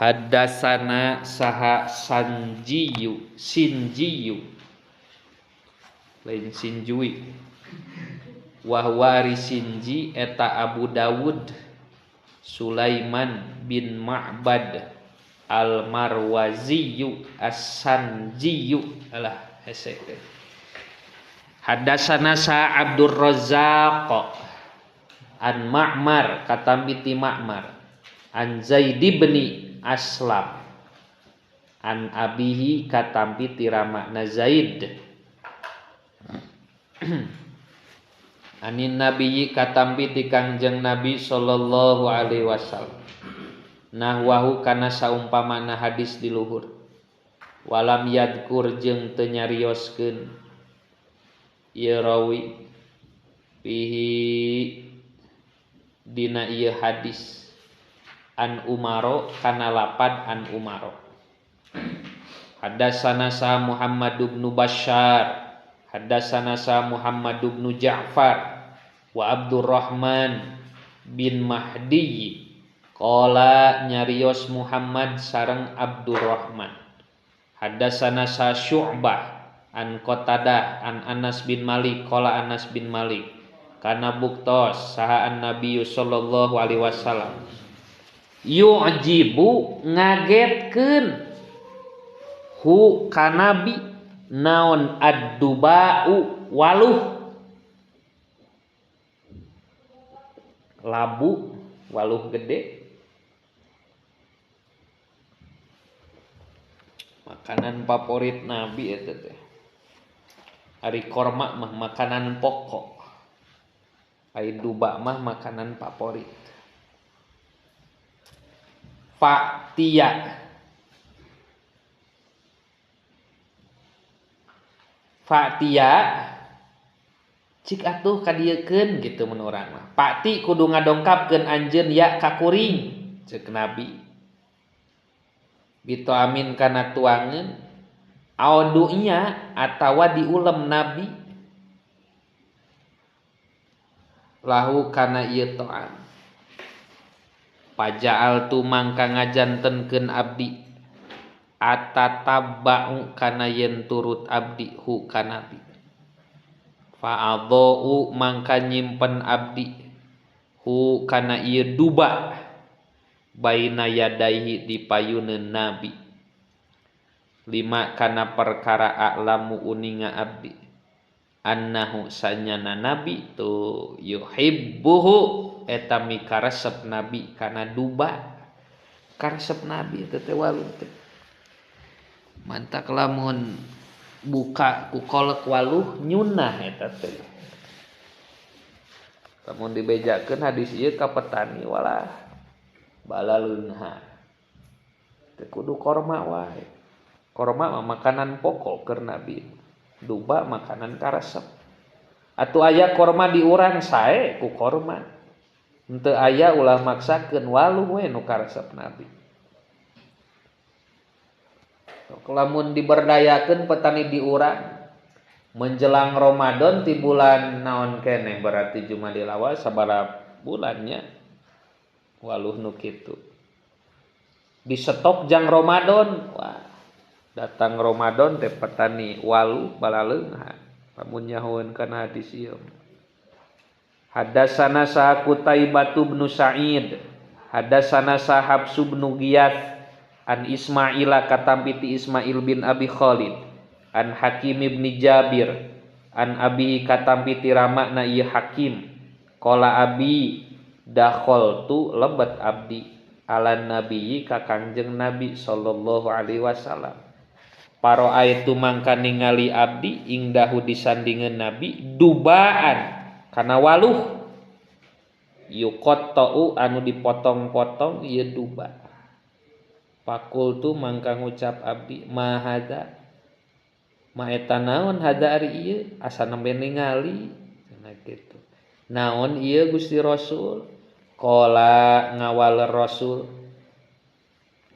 Hadasana saha sanjiyu sinjiyu lain sinjui wa huwa ari sinji eta Abu Dawud Sulaiman bin Ma'bad Al-Marwaziyu As-Sanjiyu alah hese teh. Hadasana sa Abdur Razzaq an Ma'mar katambi ti Ma'mar an Zaid bin Aslam an abihi katampi ti ramana Zaid anin nabiyyi katampi ti Kangjeng Nabi sallallahu alaihi wasallam nahwahu kana saumpamana hadis di luhur walam yadkur jeung teu nyarioskeun ieu rawi fihi dina ieu hadis an Umaro kana lapad an Umaro. Hadasana sa Muhammad bin Bashar, hadasana sa Muhammad bin Ja'far wa Abdurrahman bin Mahdi. Qala nyarios Muhammad sareng Abdurrahman. Hadasana sa Syu'bah an Qatadah an Anas bin Malik qala Anas bin Malik kana buktos saha an Nabi sallallahu alaihi wasallam yu'jibu ngagetkeun hu kanabi naon ad-duba'u waluh labu waluh gede makanan favorit Nabi eta teh. Ari korma mah makanan pokok, ari duba mah makanan favorit. Fatia Fatia cik atuh kadiekeun gitu mun urang mah. Pati kudu ngadongkapkeun anjeun ya ka kuring ceuk Nabi. Bito amin kana tuangeun audunya atawa diulem Nabi lahu kana ieu to'am. Paja'al tu mangka ngajantenkeun abdi atatabba'u kana yen turut abdi hu ka nabi. Fa'adha'u mangka nyimpen abdi hu kana ieu duba baina yadaihi di payuneun nabi. Lima kana perkara a'lamu uninga abdi annahu sanyana nabi tu yuhibbuhu eta mikaresep nabi kana duba. Karesep nabi eta teh waluh teh. Mantak lamun buka ku kolek waluh nyunah eta teh. Lamun dibejakeun hadis ieu ka petani walah bala leunghar. Teu kudu korma wae. Korma mah makanan pokok keur nabi. Duba makanan karesep. Atuh aya korma di urang sae ku korma. Henteu aya ulah maksakeun waluh we nu karesep nabi. Lamun diberdayakeun petani di urang menjelang Ramadan ti bulan naon keneh berarti Jumadil Awal sabaraha bulannya waluh nu kitu. Di stok jang Ramadan, wah datang Ramadan teh petani waluh balaleungha lamun nyahoeun kana hadis ieu. Hadasana sa Qutaibah bin Sa'id, hadasana sa Habsu bin Ghiyath an Ismaila katampi ti Ismail bin Abi Khalid an Hakim bin Jabir an Abi katampi ti ramana ieu Hakim qala abi dakhaltu lebet abdi ala nabiyyi ka Kangjeng Nabi sallallahu alaihi wasallam. Paroaitu mangka ningali abdi ingdahu disandingeun Nabi dubaan kana waluh yuqatta'u anu dipotong-potong ieu duba. Fakultu mangka ngucap abdi ma hadza ma eta naon hadza ari ieu asa nembe ningali cenah kitu. Naon ieu Gusti Rasul? Qala ngawaler Rasul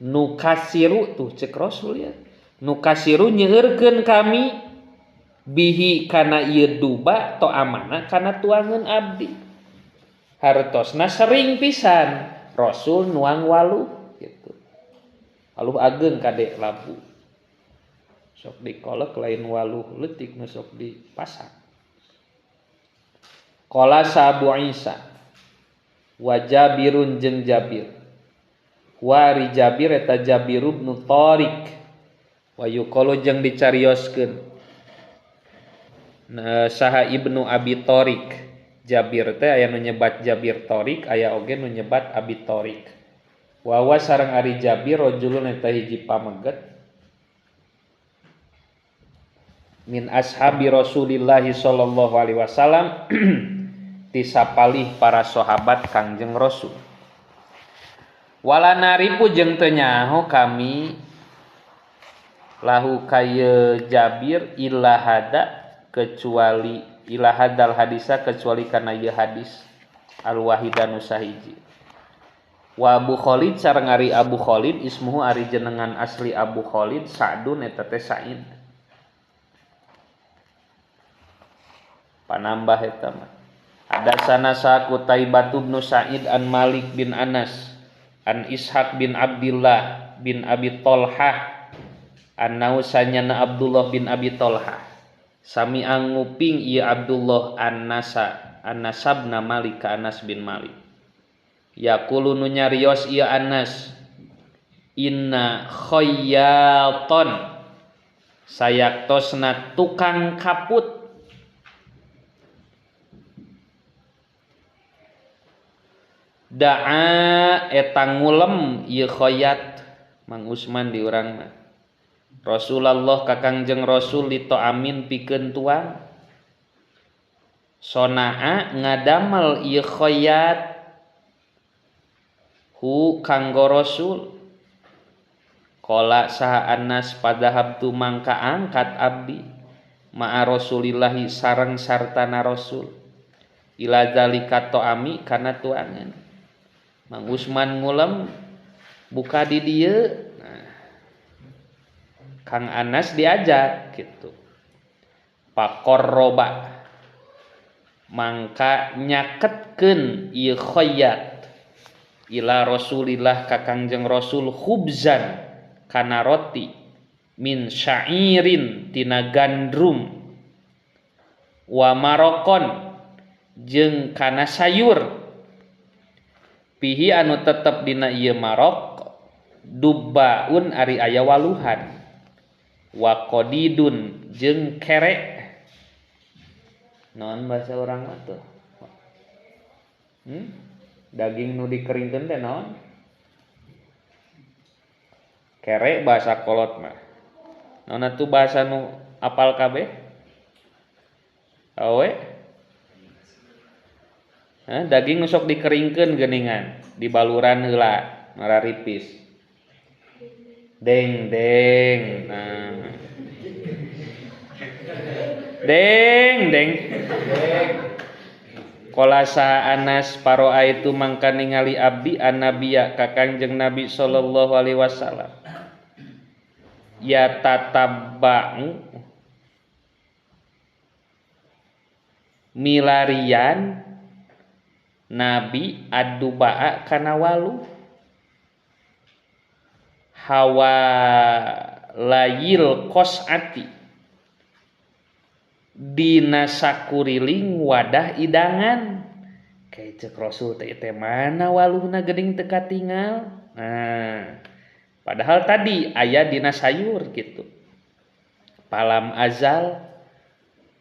nukasiru tuh cek Rasul ya. Nukasiru nyeurkeun kami bihi kana ieu duba to amana kana tuangeun abdi. Hartosna sering pisan Rasul nuang waluh gitu. Waluh ageung kade labu. Sok dikolek lain waluh leutik nu sok dipasak. Qala Abu Isa wa Jabirun jeung Jabir. Wa ari Jabir eta Jabir bin Tariq. Wa yuqalu jeung dicarioskeun saha Ibnu Abi Tariq. Jabir teh aya nu nyebat Jabir Tariq, aya oge nu nyebat Abi Tariq. Wa wa sareng ari Jabir rajulun eta hiji pameget min ashabi Rasulillah sallallahu alaihi wasallam ti sapalih para sahabat Kangjeng Rasul. Wala naripu jeung teu nyaho kami lahu kaya Jabir illa hada kecuali ila hadal hadisa kecuali kana ieu hadis al wahida nu sahiji. Wa Abu Khalid sareng ari Abu Khalid ismuhu ari jenengan asli Abu Khalid Sa'dun eta teh Sa'id. Panambah eta mah. Hadasana sa Qutaibah bin Sa'id an Malik bin Anas an Ishaq bin Abdullah bin Abi Thalhah an nausanyana Abdullah bin Abi Thalhah sami anguping ieu Abdullah an-Nasa an-Nasabna Malik ka Anas bin Malik. Yaqulu nu nyarios ieu Anas inna khayyaton sayaktosna tukang kaput da'a eta ngulem ieu khayyat Mang Usman di urang mah Rasulullah ka Kangjeng Rasul li ta'amin pikeun tuang sonaa ngadamel ieu khayyat hu kanggo Rasul. Qala saha Anas padahabtu mangka angkat abdi ma'a Rasulillahi sareng sartana Rasul ila zalika ta'ami kana tuangan. Mang Usman ngulem buka di dieu. Nah, Kang Anas diajak gitu. Paqarroba mangka nyaketkeun ieu khayyat ila Rasulillah ka Kangjeng Rasul khubzan kana roti min syairin tina gandrum wa marokon jeung kana sayur pihi anu tetep dina ieu marok dubbaun ari aya waluhan wa qadidun jeung kere. Naon bahasa urang mah tuh? Daging nu dikeringkeun teh naon? Kere bahasa kolot mah. Naon atuh bahasa nu apal kabeh? Awe? Hah, daging nu sok dikeringkeun geuningan, dibaluran heula, mararipis. Deng deng. Nah. Deng deng. Qala sa Anas paroa itu mangka ningali abdi annabiya ka Kangjeng Nabi sallallahu alaihi wasallam. Ya tatabba'u milarian Nabi aduba'a kana walu hawa layil qos'ati dina sakuriling wadah idangan. Kayak cek Rasul teh mana waluhna geuning teu katingal. Nah, padahal tadi aya dina sayur gitu. Palam azal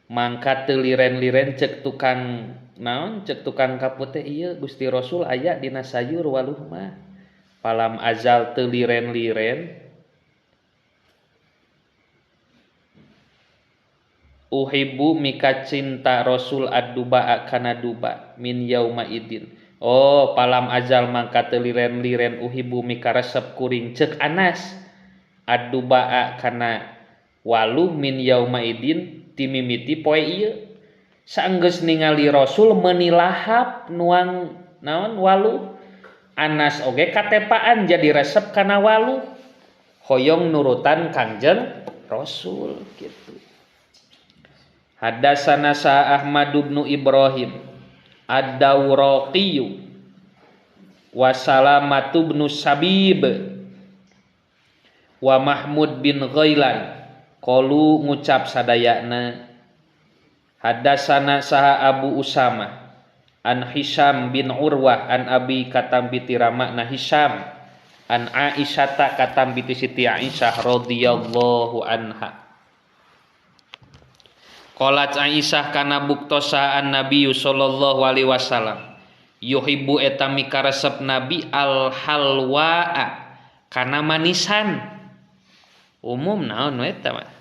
mangka teu liren-liren cek tukang naon cek tukang kaput teh ieu Gusti Rasul aya dina sayur waluh mah. Palam azal teu liren-liren uhibbu mika cinta Rasul ad-duba kana duba min yauma idin. Oh, palam azal mangka teu liren-liren uhibbu mika resep kuring cek Anas ad-duba kana waluh min yauma idin timimiti poe ieu. Saenggeus ningali Rasul menilahap nuang naon waluh, Anas oge katepaan jadi resep kana waluh, hoyong nurutan Kangjeng Rasul gitu. Hadasana sa Ahmad bin Ibrahim Ad-Dawraqiyu wa Salamatu bin Sabib wa Mahmud bin Ghailan qalu ngucap sadayana hadasana saha Abu Usama an Hisham bin Urwah an Abi katampi ti ramana Hisham an Aisyah katampi ti Siti Aisyah radhiyallahu anha. Qalat Aisyah kana buktosa an Nabi sallallahu alaihi wasallam yuhibbu eta mikaresep Nabi al halwaa kana manisan. Umum naon we eta mah.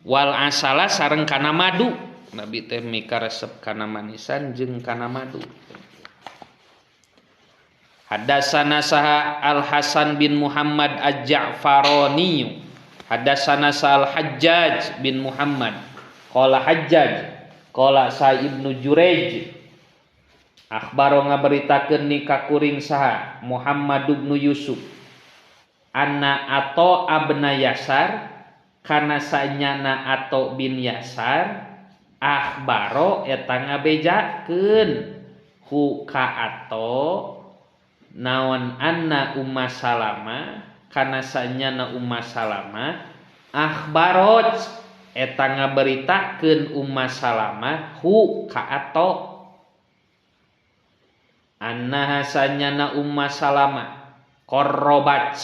Wal asala sareng kana madu. Nabi teh mikaresep kana manisan jeung kana madu. Hadasana saha Al Hasan bin Muhammad Al-Ja'farani hadasana sa Al Hajjaj bin Muhammad qala Hajjaj qala sa Ibnu Jurayj akhbaro ngaberitakeun ni ka kuring saha Muhammad bin Yusuf anna ato abna Yasar kana sanyana ato bin Yasar akhbaro eta ngabejakeun hu ka ato naon anna Umma Salama kana sanyana Umma Salama akhbarot eta ngaberitakeun Umma Salama hu ka ato anna sanyana Umma Salama qarrabat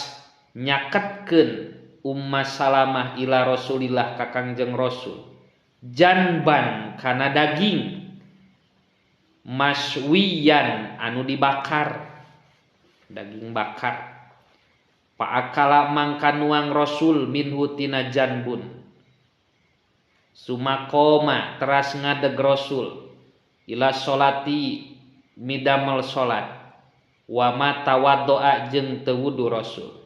nyaketkeun Umma Salamah ila Rasulillah ka Kangjeng Rasul janban kana daging maswiyan anu dibakar daging bakar paakala mangka nuang Rasul minhu tina janbun sumakoma teras ngadeg Rasul ila sholati midamel salat wa ma tawaddoa jeung teu wudu Rasul.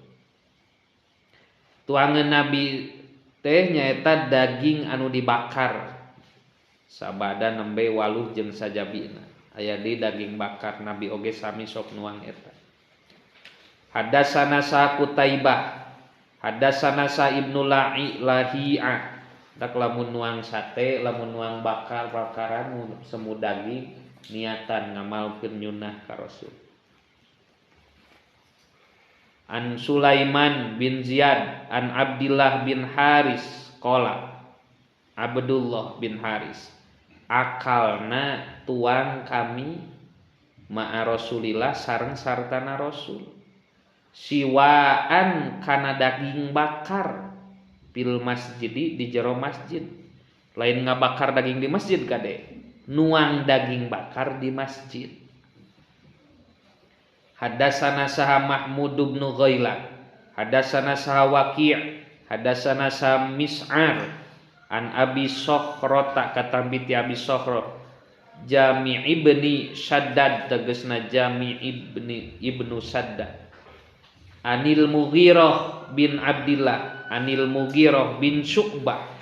Tuangeun Nabi teh nyaeta daging anu dibakar sabada nembe waluh jeung sajabina aya di daging bakar Nabi oge sami sok nuang eta. Hadasana sa Qutaibah hadasana sa Ibnu Lahi'ah dak lamun nuang sate lamun nuang bakar bakaran semu daging niatan ngamalkeun nyunah ka Rasul. An Sulaiman bin Ziyad an Abdillah bin Haris qala Abdullah bin Haris akalna tuang kami ma'a Rasulillah sareng sartana Rasul siwaan kana daging bakar fil masjidi di jero masjid. Lain ngabakar daging di masjid kade, nuang daging bakar di masjid. Hadasana saha Mahmud bin Ghailan hadasana saha Waqi' hadasana saha Mis'ar an Abi Sokhrata katambi ti Abi Sokhra Jami' ibni Shaddad tegasna Jami' ibnu Shaddad Anil Mughirah bin Abdillah Anil Mughirah bin Syu'bah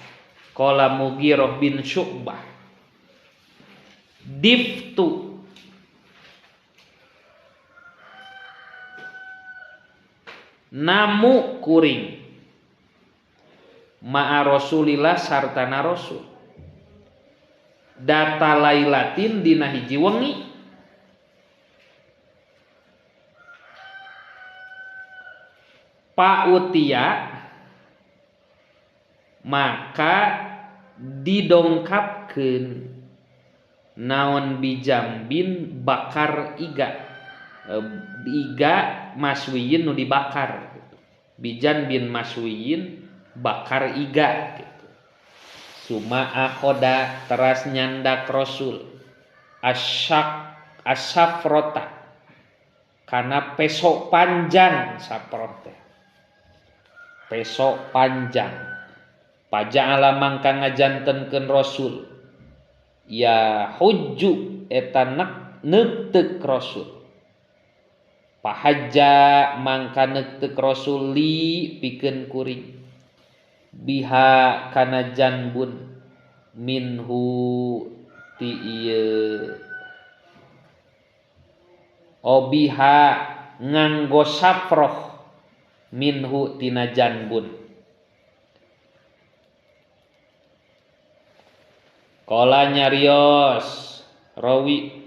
qala Mughirah bin Syu'bah diftu namu kuring ma'a Rasulillah sartana Rasul data lailatin dina hiji wengi pautia maka didongkapkeun naon bijambin bakar iga iga maswiyin nu dibakar gitu. Bijan bin maswiyin bakar iga gitu. Suma akhoda teras nyandak Rasul asyak asafrota karena pesok panjang saprote pesok panjang paja'ala mangka ngajantenkeun Rasul ya hujju eta neuteuk Rasul pahajja mangka neuteuk Rasul li pikeun kuring biha kana janbun minhu ti ieu obiha nganggo safroh minhu tina janbun. Qala nyarios rawi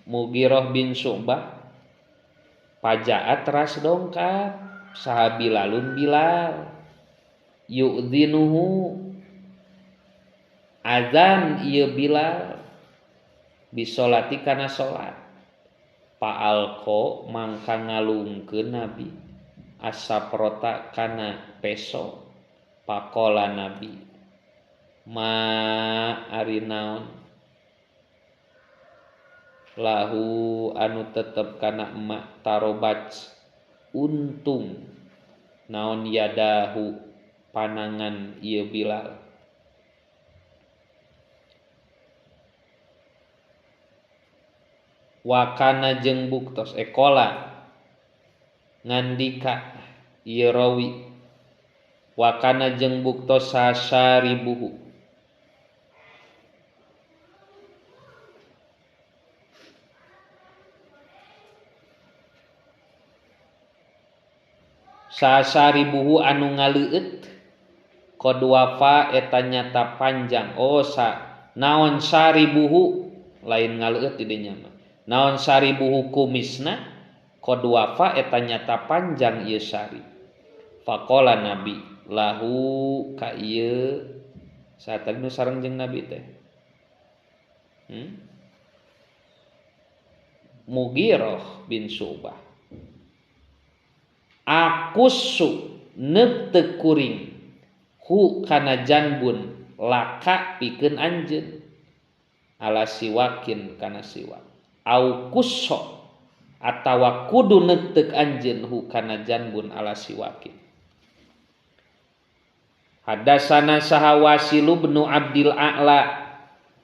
Mughirah bin Syu'bah Pajaat teras dongkap saha Bilalun Bilal yu'dzinuhu azan ieu Bilal bisolati kana salat pa'alqo mangka ngalungkeun Nabi asaprota kana peso pakola Nabi ma ari naon lahu anu tetep kana emak tarobat untung naon yadahu panangan ieu Bilal wakana jeung buktos ekola ngandika ieu rawi wakana jeung buktos sasaribuhu sasaribuhu anu ngaleueut qad wafa eta nyata panjang oh sa naon saribuhu lain ngaleueut di dinya mah naon saribuhu kumisna qad wafa eta nyata panjang ieu sari faqala Nabi lahu ka ieu saat tadi nu sareng jeung Nabi teh Mughirah bin Syu'bah akusu neuk teu kuring hu kana janbun laka pikeun anjeun ala siwakin kana siwak au kusso atawa kudu neuteuk anjeun hu kana janbun ala siwakin. Hadasana saha Wasil bin Abdil A'la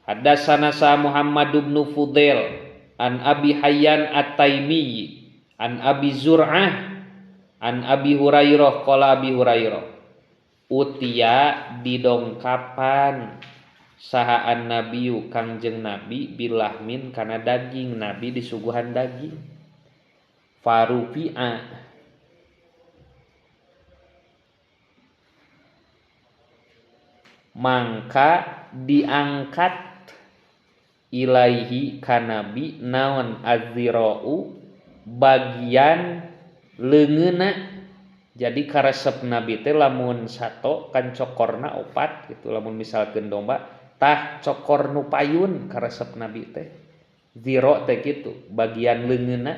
hadasana saha Muhammad bin Fudail an Abi Hayyan At-Taimi an Abi Zur'ah an Abi Hurairah qala Abi Hurairah utia didongkapan saha an-nabiyu kangjeng nabi bilahmin kana daging nabi disuguhan daging farufi'a mangka diangkat ilaihi ka nabi naon azirau bagian leungeunna. Jadi karesep nabi teh lamun sato kan cokorna opat gitu lamun misalkeun domba tah cokor nu payun karesep nabi teh ziro teh kitu bagian leungeunna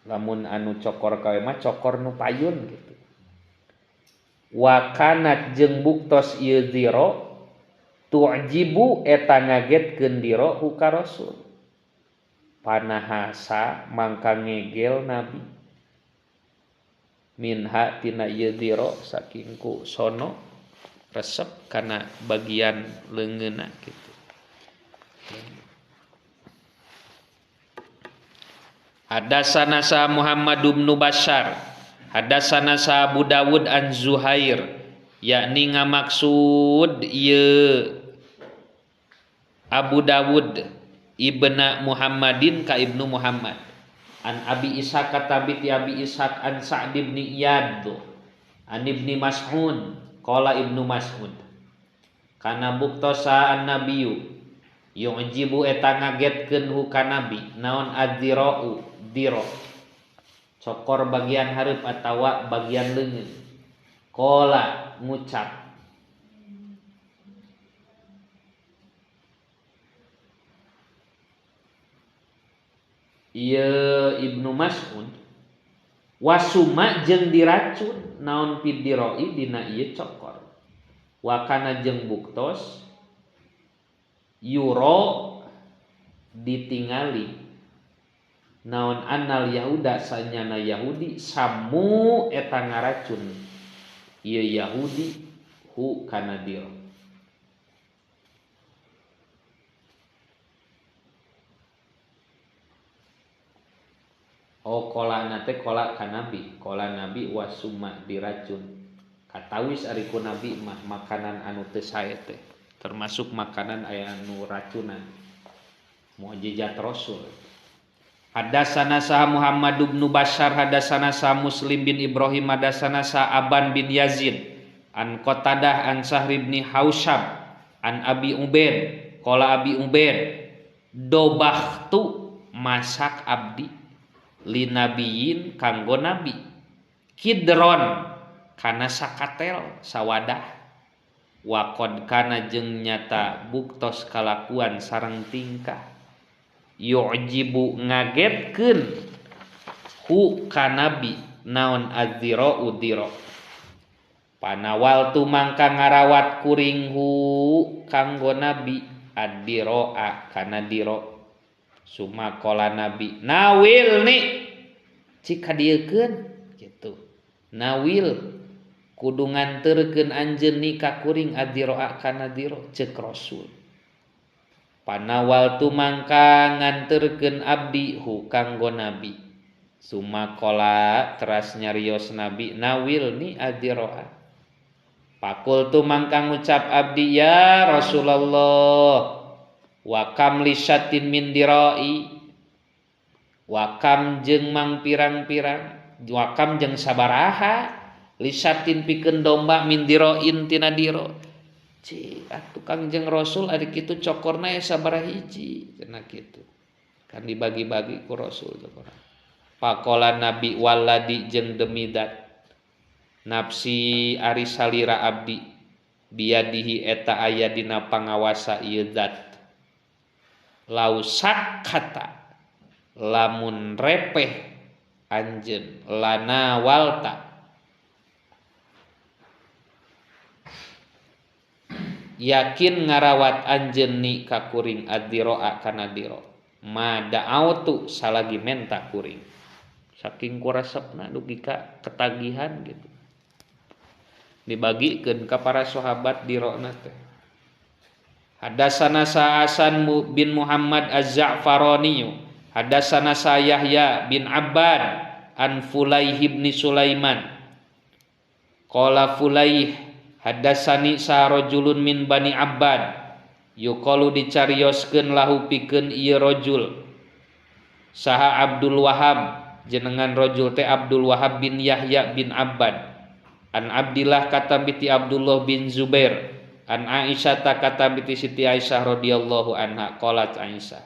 lamun anu cokor kawe mah cokor nu payun gitu wa kanat jeung buktos ieu ziro tu'jibu eta ngagetkeun diro hu ka rasul panahasa mangka ngegel nabi minha tina ieu ziro saking ku sono resep kana bagian leungeunna gitu. Hadasana sa Muhammad bin Bashar hadasana sa Abu Dawud an Zuhair yakni ngamaksud ieu Abu Dawud ibna Muhammadin ka ibnu Muhammad an Abi Ishaq katabi ti Abi Ishaq an Sa'd bin Iyad an Ibni Mas'ud qala Ibnu Mas'ud kana buktosa an nabiyyu yu'jibu eta ngagetkeun hu ka nabi naon adzirau diro cokor bagian hareup atawa bagian leungeun qala ngucap ieu Ibnu Mas'ud wasuma jeung diracun naon pidiroi dina ieu cokor wakana jeung buktos yuro ditingali naon annal yahuda sanyana Yahudi samu eta ngaracun ieu Yahudi hu kana diro. Oh kola nate kola ka nabi, kola nabi wasuma diracun. Katawis ari ku nabi mah makanan anu teu sae teh, termasuk makanan aya anu racunan. Mukjizat Rasul. Hadasana saha Muhammad bin Bashar, hadasana saha Muslim bin Ibrahim, hadasana saha Aban bin Yazid, an Qatadah an Sahri bin Hausyab, an Abi Ubaid, qala Abi Ubaid, dobahtu masak abdi Linabiyin kanggo nabi kidron kana sakatel sawadah waqad kana jeung nyata buktos kalakuan sareng tingkah yu'jibu ngagetkeun hu ka nabi naon adzira udira panawal tu mangka ngarawat kuring hu kanggo nabi addiroa kana diro sumakola nabi nawil ni cik kadieukeun kitu nawil kudu nganterkeun anjeun ni ka kuring addiroa kana diro ceuk rasul panawal tu mangka nganterkeun abdi hu kanggo nabi sumakola teras nyarios nabi nawil ni addiroa pakultu mangka ngucap abdi ya Rasulullah wa kam lisatin min dirai wa kam jeung mang pirang-pirang wa kam jeung sabaraha lisatin pikeun domba min dirain tina diro cik atuh Kangjeng Rasul ari kitu cokorna ya sabaraha hiji cenah kitu kan dibagi-bagi ku Rasul cokorna pakola nabi waladi jeung demi dat nafsi ari salira abdi biadihi eta aya dina pangawasa ieu zat lau sakata lamun repeh anjeun lana walta yakin ngarawat anjeun ni ka kuring addiroa kana diro ma da'autu salagi menta kuring saking kuresepna dugi ka ketagihan gitu dibagikeun ka para sahabat dirona teh. Hadasana Sa'asan bin Muhammad Az-Za'farani hadasana sa Yahya bin Abbad an Fulaih bin Sulaiman qala Fulaih hadasani sa rajulun min Bani Abbad yuqalu dicarioskeun lahu pikeun ieu rajul saha Abdul Wahab jenengan rajul teh Abdul Wahab bin Yahya bin Abbad an Abdillah katam bi Abdullah bin Zubair an Aisyah katam bi Siti Aisyah radhiyallahu anha qalat Aisyah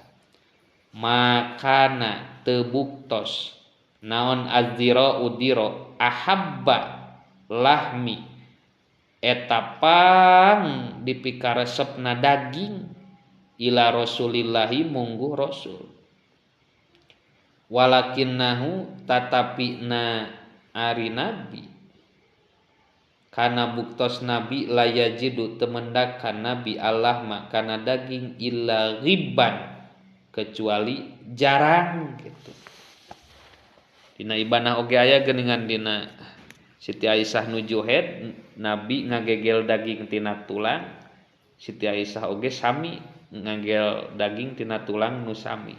makana tebuktos naon azzira udira ahabba lahmi eta pang dipikaresepna daging ila Rasulillahi mungguh Rasul walakinnahu tatapi na ari nabi kana buktos nabi layajidu temendakan nabi Allah makana daging illa ghibban kecuali jarang gitu. Dina ibanah oge aya geuningan dina Siti Aisyah nuju head nabi ngagegel daging tina tulang Siti Aisyah oge sami ngagel daging tina tulang nu sami.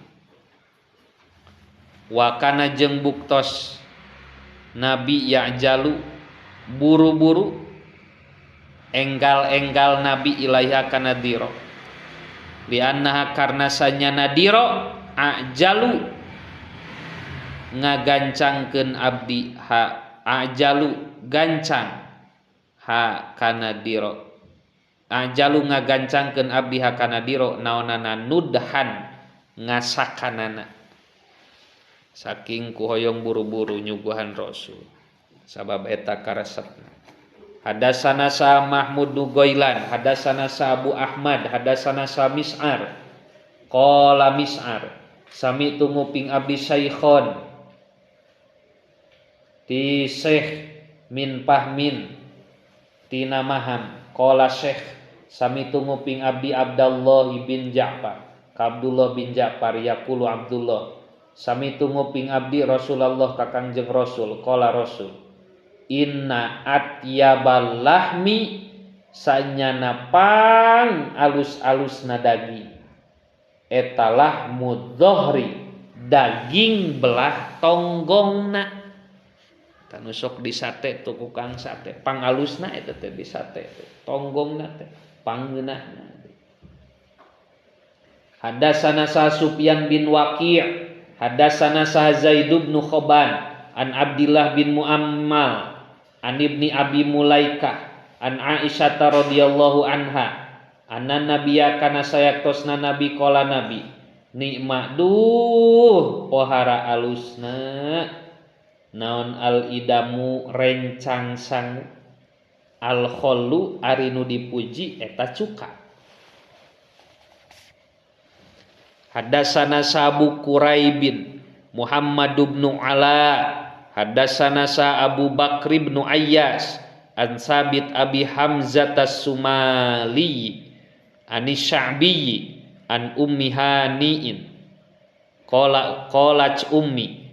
Wa kana jeung buktos nabi ya'jalu buru-buru enggal-enggal nabi ilaiha kana diro li'annaha karna sanyana diro ajalu ngagancangkeun abdi ha ajalu gancang ha kana diro ajalu ngagancangkeun abdi ha kana diro naonana nudhan ngasakanana saking ku hoyong buru-buru nyuguhan Rasul sabab eta karesepna. Hadasana sa Mahmud Goilan hadasana sa Abu Ahmad hadasana sa Mis'ar qala Mis'ar sami tunguping abdi syaikhon ti syekh min pahmin tina maham qala syekh sami tunguping abdi Abdullah bin Ja'far ka Abdullah bin Ja'far yaqulu Abdullah sami tunguping abdi Rasulullah ka Kangjeng Rasul qala Rasul inna atyabal lahmi sanyana pang alus-alusna daging eta lahmu dzohri daging belah tonggongna tanu sok di sate tukang sate pang alusna eta teh di sate tonggongna teh panggeunahna. Hadasana sa Sufyan bin Waqi' hadasana sa Zaid bin Khoban an Abdillah bin Muammal an Ibni Abi Mulaikah an Aisyah radhiyallahu anha anna nabiyya kana sayaktosna nabi qala nabi nikmat duh Pohara alusna naon al idamu rencang sangu al khallu ari nu dipuji eta cuka. Hadasana Abu Quraibin Muhammad bin Ala hadasana sa Abu Bakr bin Ayyas an Sabit Abi Hamzah as-Sumali an Sya'bi an Ummi Haniin qala qalat ummi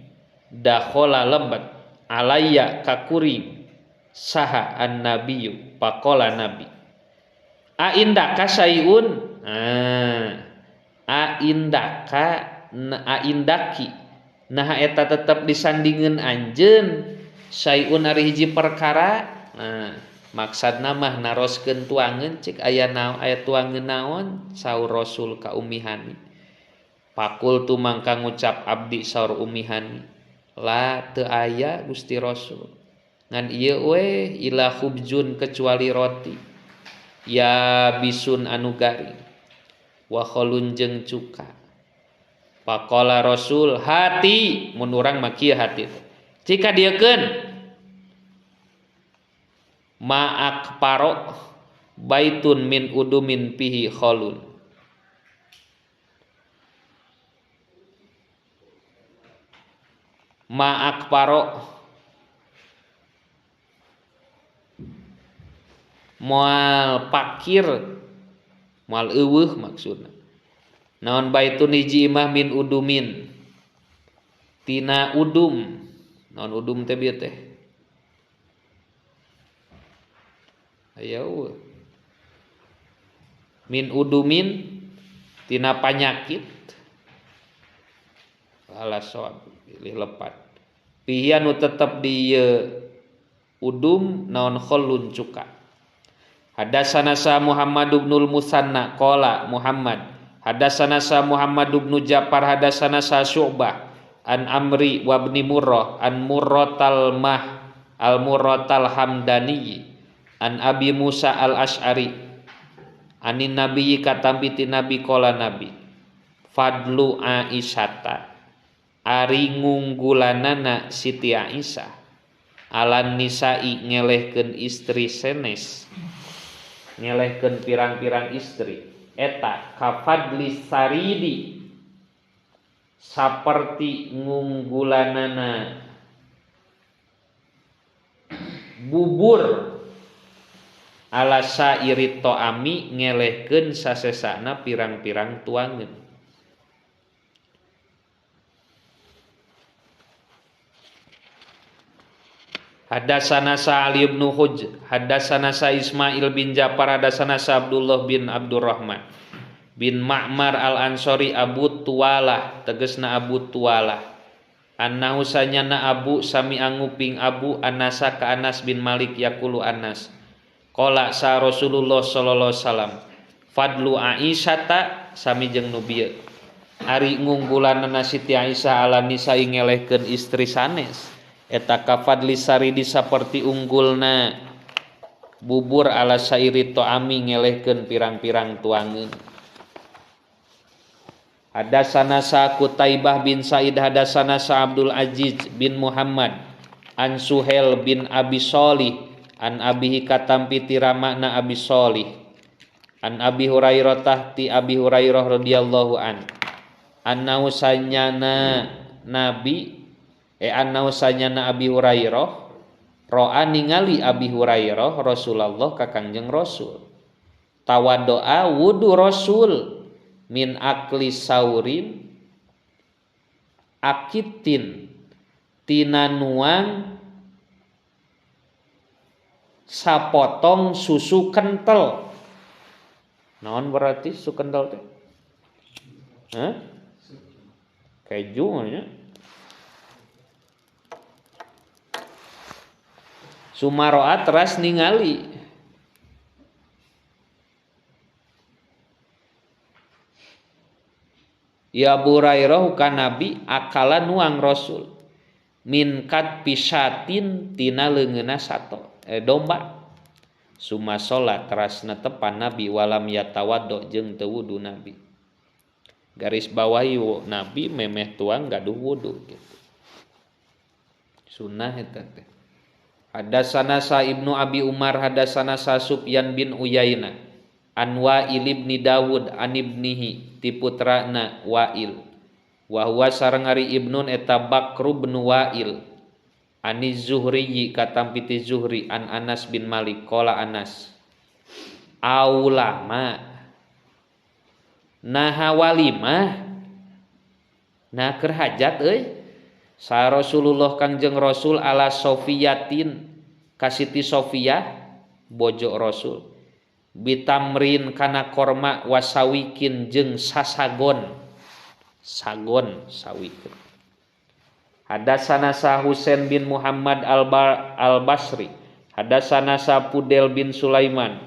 dakhala lebat alayya kakuring saha an nabiyyu faqala nabi a indaka sayun a indaka a indaki nah eta tetep disandingeun anjeun sayun ari hiji perkara. Nah, maksudna mah naroskeun tuangeun cik aya naon aya tuangeun naon saur Rasul ka Ummi Hani. Pakultu mangka ngucap abdi saur Ummi Hani la teu aya Gusti Rasul ngan ieu we ila khubzun kecuali roti ya bisun anu garing wa khalun jeung cuka. Pakola Rasul hati mun urang mah kieu hati teh cik kadiekeun ma'ak paro baitun min udumin pihi kholun. Ma'ak paro moal pakir moal eueuh maksudna naon baitun hiji imah min udumin tina udum naon udum teh bieu teh aya min udumin tina panyakit ala soab pilih lepat pihian nu tetep di udum naon khallun cuka. Hadasana sa Muhammad ibnul Musanna qala Muhammad hadasana sa Muhammad ibnu Ja'far hadasana sa Syu'bah an Amri wa ibni Murrah an Murratal Mah al Murratal Hamdani an Abi Musa al-Ash'ari anin nabiyyi katampi ti nabi qala nabi fadlu Aisyata ari ngunggulanana Siti Aisyah alan nisa'i ngelehkeun istri senes ngelehkeun pirang-pirang istri eta kafadli saridi saperti ngunggulanana bubur ala sairi to'ami ngelehkeun sasesana pirang-pirang tuangeun. Hadasana sa Ali bin Huj, hadasana sa Ismail bin Ja'far, hadasana sa Abdullah bin Abdurrahman bin Ma'mar al-Ansori Abu Tuwalah, tegesna Abu Tuwalah. Annahu sanyana Abu sami anguping Abu Anasa ka Anas bin Malik yaqulu Anas. Qala sa Rasulullah sallallahu alaihi wasallam fadlu Aisyata sami jeung nu bieu. Ari ngunggulanana Siti Aisyah ala nisa'i ngelehkeun istri sanes. Eta kafadli saridi saperti unggulna bubur ala sairi to'ami ngelehkeun pirang-pirang tuangeun. Hadasana sa Qutaibah bin Said hadasana sa Abdul Aziz bin Muhammad an Suhel bin Abi Sholih an abihi katampi ti ramana Abi Sholih an Abi Hurairah ti Abi Hurairah radhiyallahu an annahu sanyana nabi annau sanyana Abi Hurairah ro'a ningali Abi Hurairah Rasulullah ka Kangjeng Rasul tawadoa wudu Rasul min akli saurin akitin tina nuang sapotong susu kental. Naon berarti susu kental teh? Hah? Keju nya. Sumaroa teras ningali ya Abu Hurairah ka Nabi akala nuang Rasul min kat pisatin tina leungeunna sato domba suma salat teras netepan Nabi walam yatawaddo jeung teu wudu Nabi. Garis bawahi Nabi memeh tuang gaduh wudu gitu. Sunnah eta teh. Hadasana sa Ibnu Abi Umar hadasana sa Sufyan bin Uyainah an Wa'il ibn Dawud an ibnihi ti putrana Wa'il wa huwa sareng ari ibnun eta Bakr bin Wa'il ani Zuhri katampi ti Zuhri an Anas bin Malik qala Anas aulama naha walimah nah keur hajat euy sa Rasulullah Kangjeng Rasul ala Sofiyatin ka Siti Sofiyah bojo Rasul bitamrin kana korma wasawikin jeung sasagon sagon sawikin. Hadasana sa Husain bin Muhammad al-Basri hadasana sa Pudel bin Sulaiman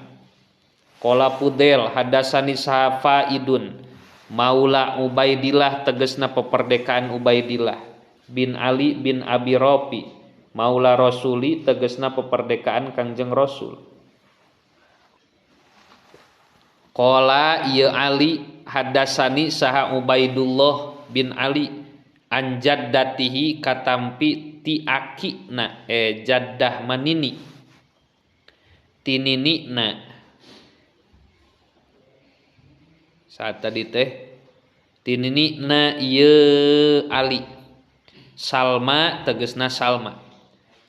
qala Pudel hadasani sa Faidun maula Ubaidillah tegesna peperdekaan Ubaidillah bin Ali bin Abi Rafi maula Rasuli tegesna peperdekaan Kangjeng Rasul. Qala ieu Ali hadasani saha Ubaidullah bin Ali an jaddatihi katampi ti akina jaddah manini tininina saat tadi teh tininina ieu Ali Salma tegesna Salma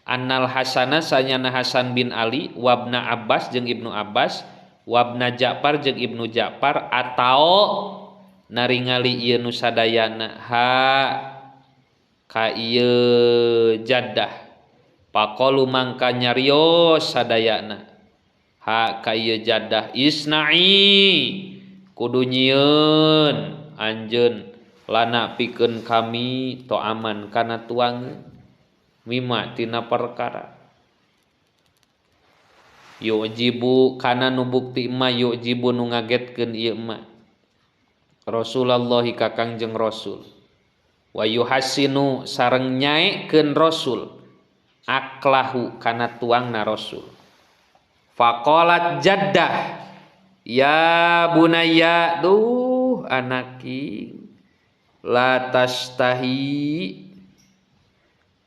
annal Hasana sanyana Hasan bin Ali wabna Abbas jeung Ibnu Abbas wabna Ja'far jeung Ibnu Ja'far atau naringali ieu nu sadayana ha ka ieu jaddah paqalu mangka nyarios sadayana ha ka ieu jaddah isna'i kudu nyieun anjeun lana pikeun kami to'aman kana tuangeun mimma tina perkara yu'jibu kana nu bukti ma yu'jibu nu ngagetkeun ieu ma Rasulullah ka Kangjeng Rasul wa yuhasinu sareng nyaekeun Rasul aklahu kana tuangna Rasul. Faqalat jaddah ya bunayya duh anaki la tastahi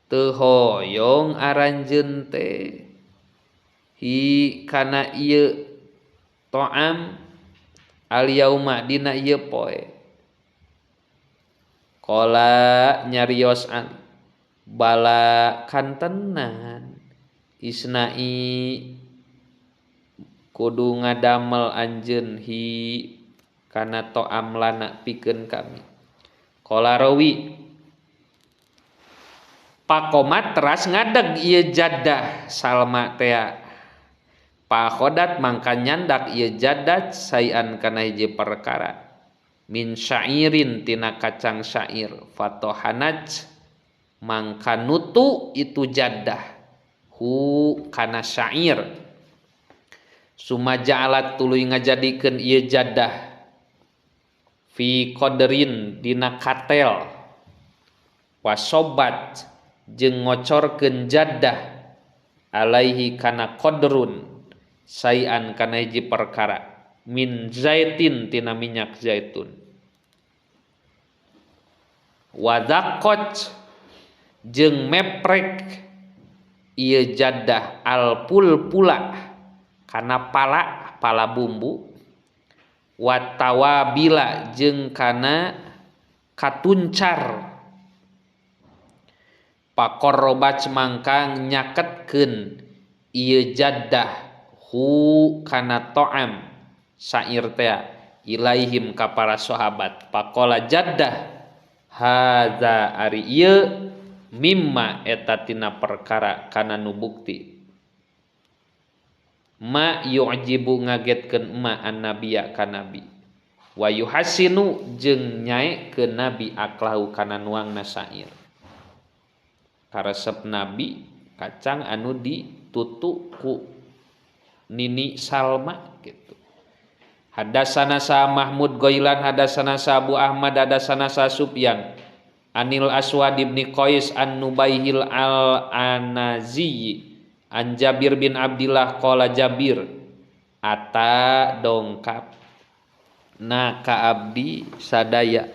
teu hoyong aranjeun teh hi kana ieu to'am al yauma dina ieu poe. Qala nyarios an bala kantenan isnai kudu ngadamel anjeun hi kana to'am lana pikeun kami. Qala rawi pakomat teras ngadeg ieu jaddah Salma tea pakodat mangka nyandak ieu jaddah sayan kana hiji perkara min syairin tina kacang syair fatohanaj mangka nutu itu jaddah hu kana syair sumaja'alat tuluy ngajadikeun ieu jaddah fi qadrin dina katel wasobat jeung ngocorkeun jaddah alaihi kana qadrun sayan kana hiji perkara min zaitin tina minyak zaitun wadaqat jeung meprek ieu jaddah alpulpula kana pala pala bumbu watawabila jeung kana katuncar pakorrobat mangka nyaketkeun ieu jaddah hu kana to'am syair teh ilaihim ka para sahabat. Pakola jaddah hadza ari ieu mimma eta tina perkara kana nu bukti ma yu'jibu ngagetkeun ma annabiya ka nabi wa yuhasinu jeung nyaekeun nabi aklahu kana nuangna syair. Karesep nabi kacang anu ditutu ku Nini Salma gitu. Hadasana sa Mahmud Goilan hadasana sa Abu Ahmad hadasana sa Sufyan Anil Aswad ibni Qais an Nubaihil al Anazi an Jabir bin Abdillah qala Jabir ata dongkap Na ka abdi sadaya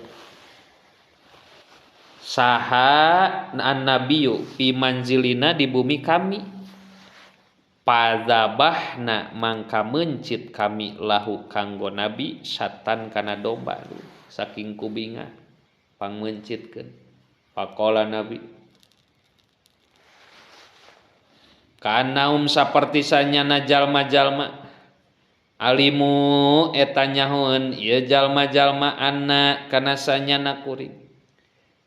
saha an-nabiyyu fi manzilina di bumi kami padzabahna mangka meuncit kami lahu kanggo nabi satan kana domba saking kubinga pangmeuncitkeun faqala nabi kanaum saperti sanyana jalma-jalma alimu eta nyahoeun ieu jalma-jalma anna kana sanyana kuring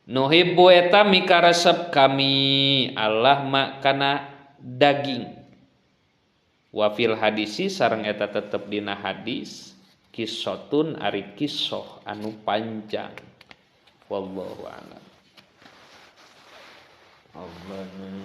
nuhibbu eta mikaresep kami Allah ma kana daging wa fil hadisi sareng eta tetep dina hadis kisotun ari kisoh anu panjang wallahu a'lam. Allah.